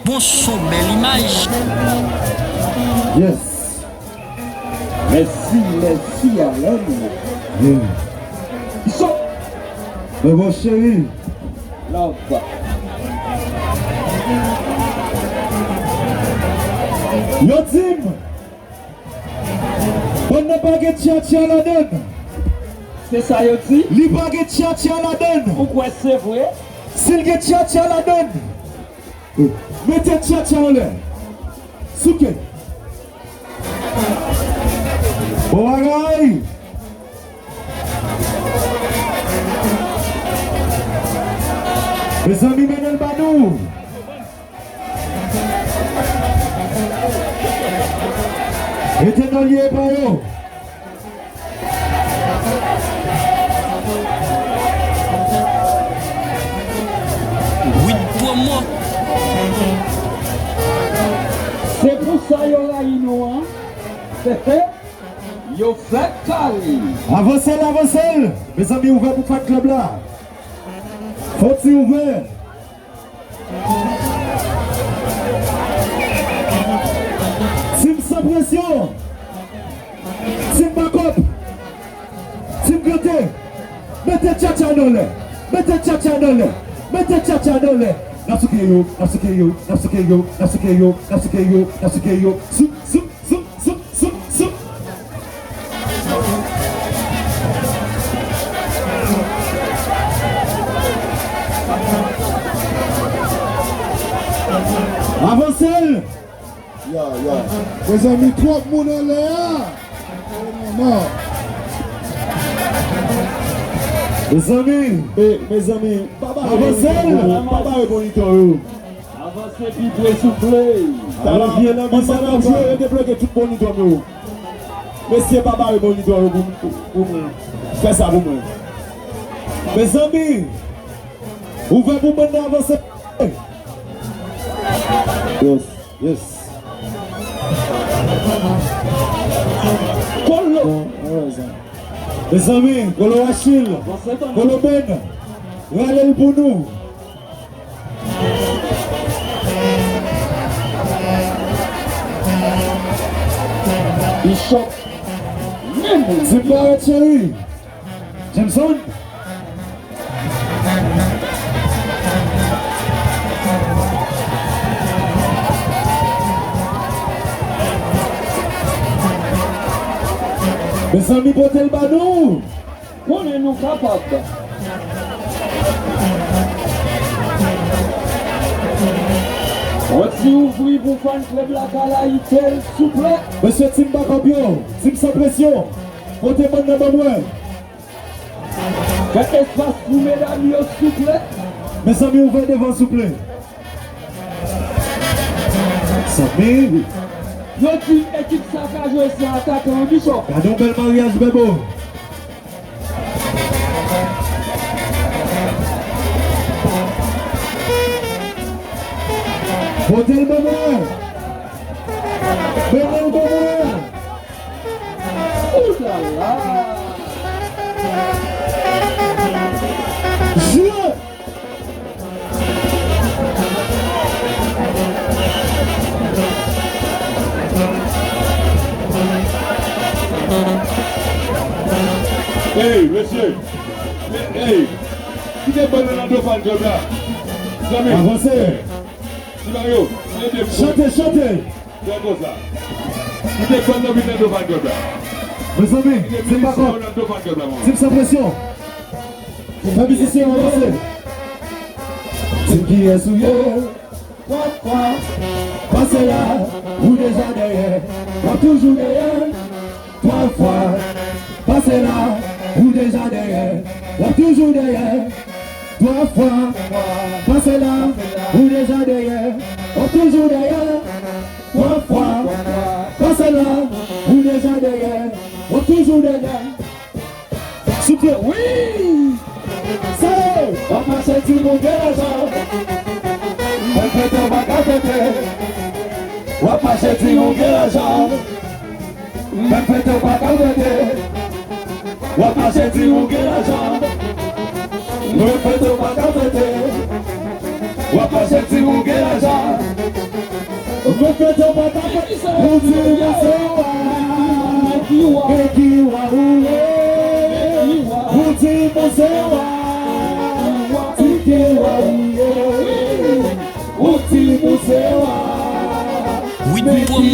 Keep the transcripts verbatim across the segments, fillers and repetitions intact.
Bon son, bèl imaj. Yes. Mèsi, mèsi, Alèn. Yeah. Iso. Bobo cheri. Love. Yo di m, bann nan pa gen tchatcha ladann. Se sa yo di? Li pa gen tchatcha ladann. Ou kwè se vre? Si l gen tchatcha ladann, mete tchatcha anlè. Souke. Bon bagay. Mezanmi, mennen l ba nou. Mete nan lye pa yo. Wid Promo. Se pou sa yo rayi nou an. Yo fèk kare. Avanse l, avanse l. Mezanmi, ouvè pou fan club la. Fò ti ouvè. Team San Presyon. Team Backup. Team Gante. Mete tchatcha nan lè. Mete tchatcha nan lè. Mete tchatcha nan lè. N ap souke yo, n ap souke yo, n ap souke yo, n ap souke yo, n ap souke yo, n ap souke yo. Sou, sou, sou, sou, sou, sou. Avanse l. Ya, ya. Mezanmi, twòp moun anlè a. Oh, manman. Mezanmi. E, mezanmi, pa bare monitò yo. Pa bare monitò yo. Avanse pi pre, souple. Talè vye nan bizè nan jwe, yo debloke tout monitò yo. Mesye, pa bare monitò yo pou, pou, pou mwen. Fè sa pou mwen. Mezanmi, ouvè pou bann nan avanse. Yes, yes. Kolo. Mezanmi, Kolo Achil, Kolo Ben, rale l pou nou. Bishop. Menm. Team Barrett Cheri. Jameson. Mezanmi, pote l ba nou. Konnen nou kapab. On ti ouvri pou fan club la ka layite l, souple. Mesye, team Backup yo, team San Presyon, pote bann nan ban mwen. Fè espas pou medam yo, souple. Mezanmi, ouvè devan, souple. Mezanmi. Yo di ekip sa ka jwe san atakan, wi, Bishop. Gade yon bèl maryaj, Bebo. Pote l ban mwen. Pote l ban mwen. Ooh la la. Jwe. Ey, mesye. Ey, kite bòl nan do fan club la. Zanmi. Avanse. Ti Mario, ede m. Chante, chante. Fè konsa. Kite bòl nan vin nan do fan club la. Mezanmi, team Backup. Nan do fan club la, manman. Team San Presyon. Fè mizisyen yo avanse. Di m kiyès ou ye. Twa fwa. Pase la, ou deja dèyè. W ap toujou dèyè. Twa fwa. Pase la, ou deja dèyè. W ap toujou dèyè. Twa fwa. Pase la, ou deja dèyè. W ap toujou dèyè. Twa fwa. Pase la, ou deja dèyè. W ap toujou dèyè. Souple, wi! Sa yo! W ap mache di moun gen lajan. Mwen fete w pa ka fete. W ap mache di moun gen lajan. Mwen fete w pa ka fete. W ap mache di moun gen lajan. Mwen fete w pa ka fete. W ap mache di moun gen lajan.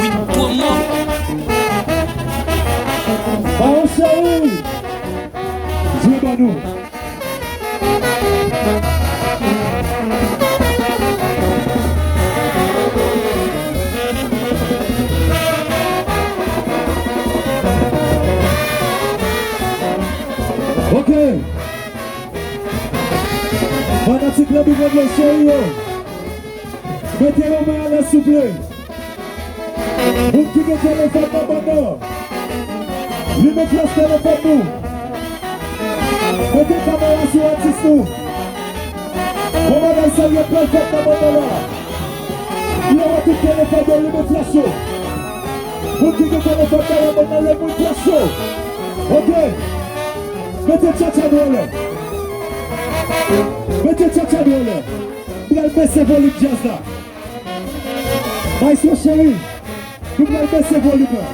Win Promo. Bawo cheri, jwe ban nou. Ok. Fanatik Lanbi Granblo cheri yo, mete yon men anlè souple. Moun ki gen telefòn nan bann nan, limen flash telefòn nou. Mete kamera sou atis nou. Bon bagay serye pral fèt nan bann nan la. Yo wè tout telefòn yo, limen flash yo. Moun ki gen telefòn nan bann nan, limen flash yo. Ok. Mete tchatcha nou anlè. Mete tchatcha nou anlè. M pral bese volim djaz la. Maestro cheri, nou pral bese volim nan.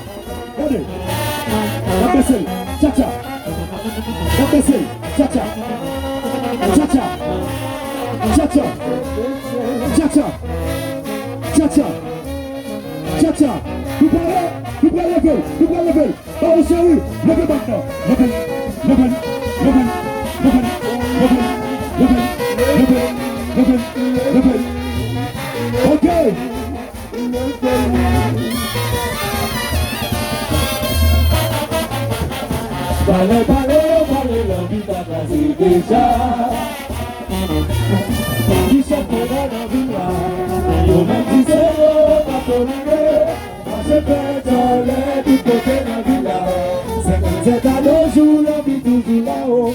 Gade. N ap bese l. Tchatcha. N ap bese l. Tchatcha. Tchatcha. Tchatcha. Tchatcha. Tchatcha. Tchatcha. Nou pral, nou pral leve l. Nou pral leve l. Bawo cheri, leve bak nan. Leve l, leve l, leve l, leve l. Ok. Pale, pale, yo pale, lanbi ta kraze deja. Ki chèf mwen nan vil la? Yo menm di se yo k ap domine. Mache fè djòlè tout kote nan vil la. Senkannsèt ane jou, lanbi toujou la o.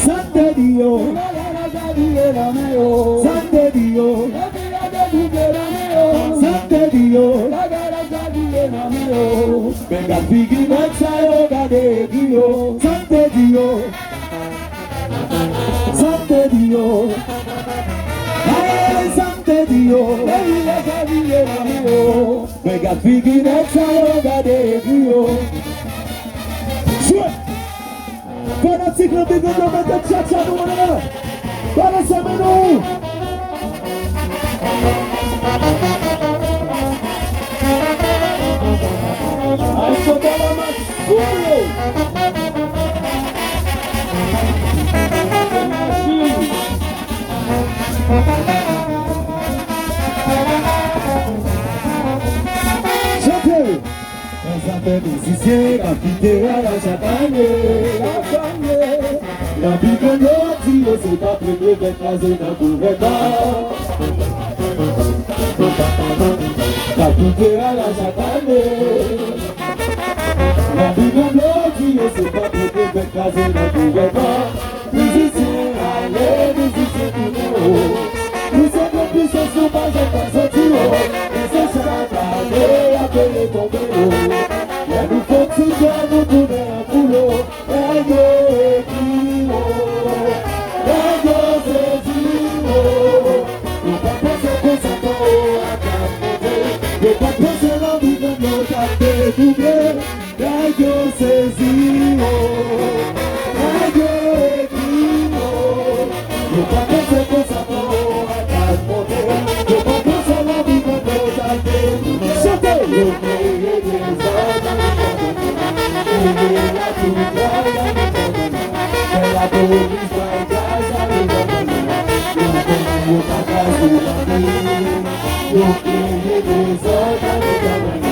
Sa n te di yo. Sa n te di yo. Sa n te di yo. Men gad figi nèg sa yo, gade egri yo. Sa n te di yo. Sa m te di yo. Ay, sa m te di yo. Men gad figi nèg sa yo, gade egri yo. Jwe! Fanatik Lanbi Granblo, mete tchatcha nou anlè. Balanse men nou. Ay, chante la, man. Souple! Chante! Yon zafè mizisyen k ap kite a la chak ane. Nan Big Bando di yo se pa premye fè kraze nan gouvènman. K ap kite a la chak ane. Nan Big Bando di yo se pa premye fè kraze nan gouvènman. Mizisyen ale, mizisyen tounen o. Nou se gwo pisans, nou pa janm ka soti o. Men se chak ane y ap veye tonbe o. Lè nou fè ti jan, nou tounen an foul o. Nèg yo egri o. Nèg yo sezi o. Yo pa t panse konsa tan an t ap monte. Yo pa t panse lanbi grann yo t ap dedouble. Nèg yo sezi o, nèg yo egri o. Yo pa panse konsa tan an t ap monte. Yo pa panse lanbi grann yo t ap dedouble. Chante! Yo kreye dezòd nan mitan nou. Kreye latou, kreye latou. Fè lapolis bay gaz nan mitan nou. Yo konnen yo pa ka sou lanbi. Yo kreye dezòd nan mitan nou.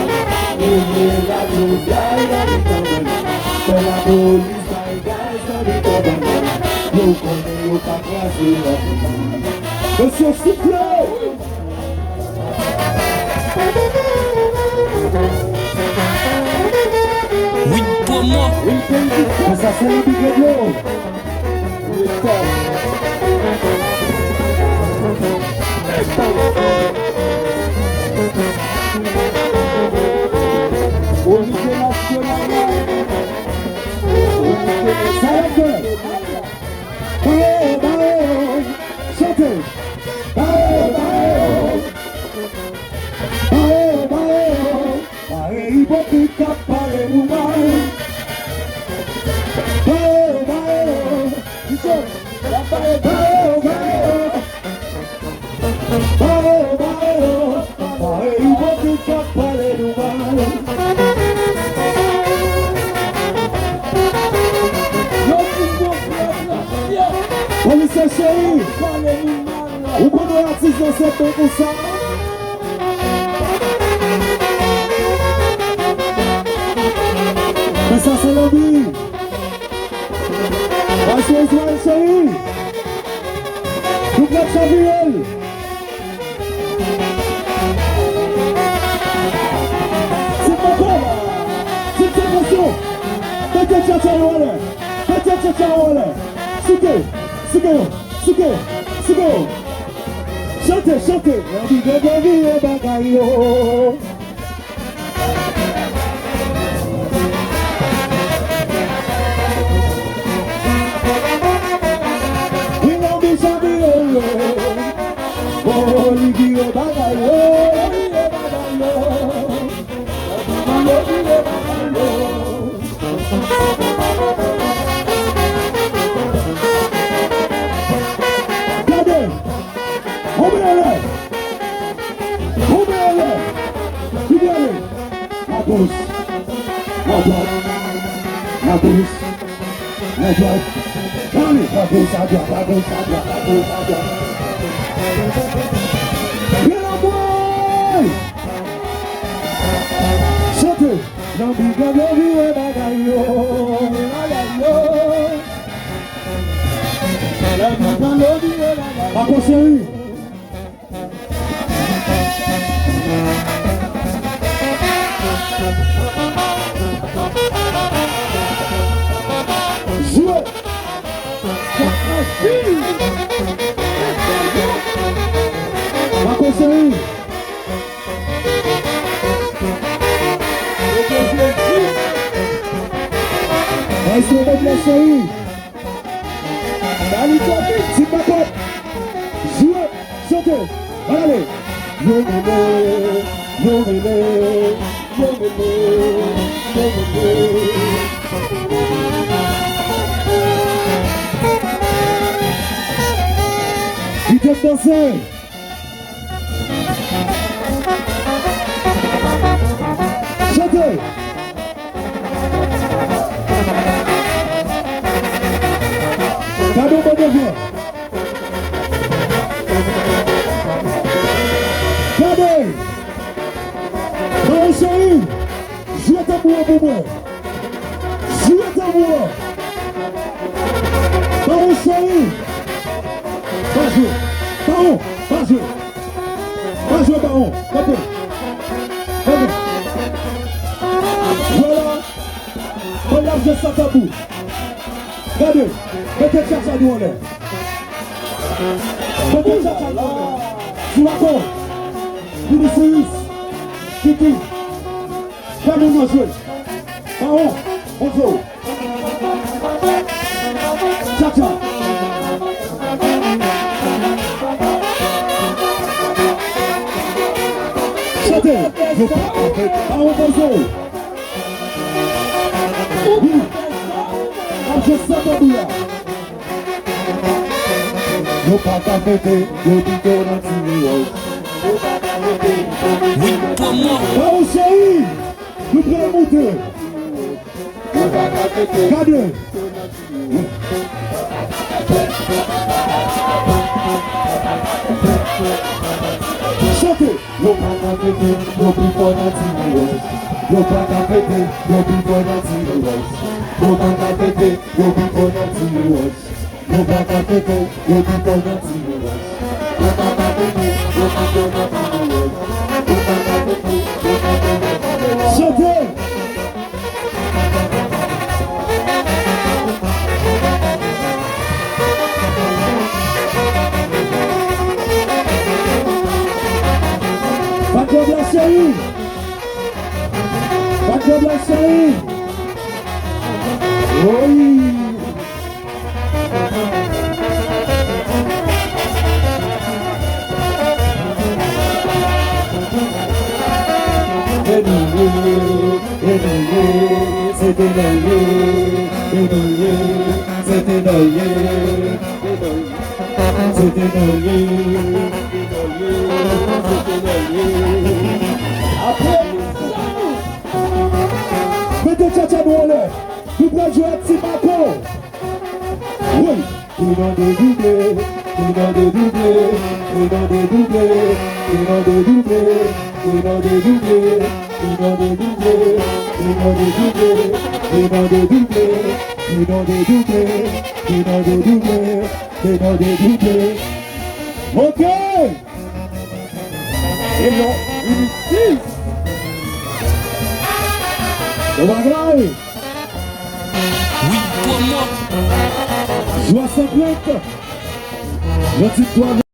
Kreye latrivyay nan mitan nou. Fè lapolis bay gaz nan mitan nou. Yo konnen yo pa kraze lavi. Mesye, souple! Win Promo. Konsa se Lanbi Granblo. Ba yo, ba yo. Ba yo, ba yo. Pare ipokrit k ap pale nou mal. Ba yo, ba yo. Ba yo, ba yo. Ba yo, ba yo. Pare ipokrit k ap pale nou mal. Yo di Bondye trè fye. Polisye cheri. Pale nou mal. Ou konn wè atis nan se tan konsa. Men sa se lanbi. Pase Israël cheri. Nou prèt chavire l. Ti papa. Ti ti attention. Mete tchatcha yo anlè. Mete tchatcha yo anlè. Souke. Souke yo. Souke yo. Souke yo. Chante, chante. Anvi de devye bagay yo. Vin nan bouch a vire yo. Oh, li vire bagay yo. Li vire bagay yo. Li vire bagay yo. Gade! Anmèyè! Anmèyè! Li prale! Agòch! Adwat! Agòch! Adwat! Prale! Agòch, adwat, agòch, adwat, agòch, adwat! Byen anmèyè! Chante! Lanbi gade vire bagay yo. Bagay yo. Lanbi gade vire bagay yo. Pako cheri. Jwe. Pako cheri. Bay sou mwen, cheri. Ba li kote, ti papa. Jwe, chante, ale. Yo mele, yo mele, yo mele, yo mele. Kite m danse. Chante! Gade yon bon devye. Gade! Ba yo cheri! Jwe tanbou an pou mwen. Jwe tanbou an. Bawon cheri. Pa jwe. Bawon, pa jwe. Pa jwe bawon. Kanpe. Kanpe. Vwala. Pandan n ap jwe sa tanbou. Gade. Mete tchatcha nou anlè. Mete tchatcha nou anlè. Sou lakò. Vinicius. Kiki. Fè moun nan jwe. Bawon, montre w. Tchatcha. Chante. Yo pa ka fè bawon poze w. Wi. Ap jwe sa tanbou a. Yo pa ka fete, yo pito nan tire wòch. Yo pa ka fete, yo pito nan tire wòch. Bawon cheri, nou pral moute. Yo pa ka fete. Gade. Chante. Yo pa ka fete, yo pi fò nan tire wòch. Yo pa ka fete, yo pi fò nan tire wòch. Yo pa ka fete, yo pi fò nan tire wòch. Yo pa ka fete, yo pi fò nan tire wòch. Yo pa ka fete, yo pi fò nan tire wòch. Yo pa ka fete, yo pi fò nan tire wòch. Chante! Bat djab la, cheri! Bat djab la, cheri! Woy! Te nan ye, te nan ye, se te nan ye, te nan ye, se te nan ye, te nan ye, se te nan ye. Apre, mete tchatcha nou anlè. Nou pral jwe ak ti bako. Wi. Inande double, inande double, inande double, inande double, inande double, inande double, inande double, inande double, inande double, inande double, inande double. Ok! E non, initis. Bon bagay. Wi, pwomo. Jwa senk. Yon ti twa.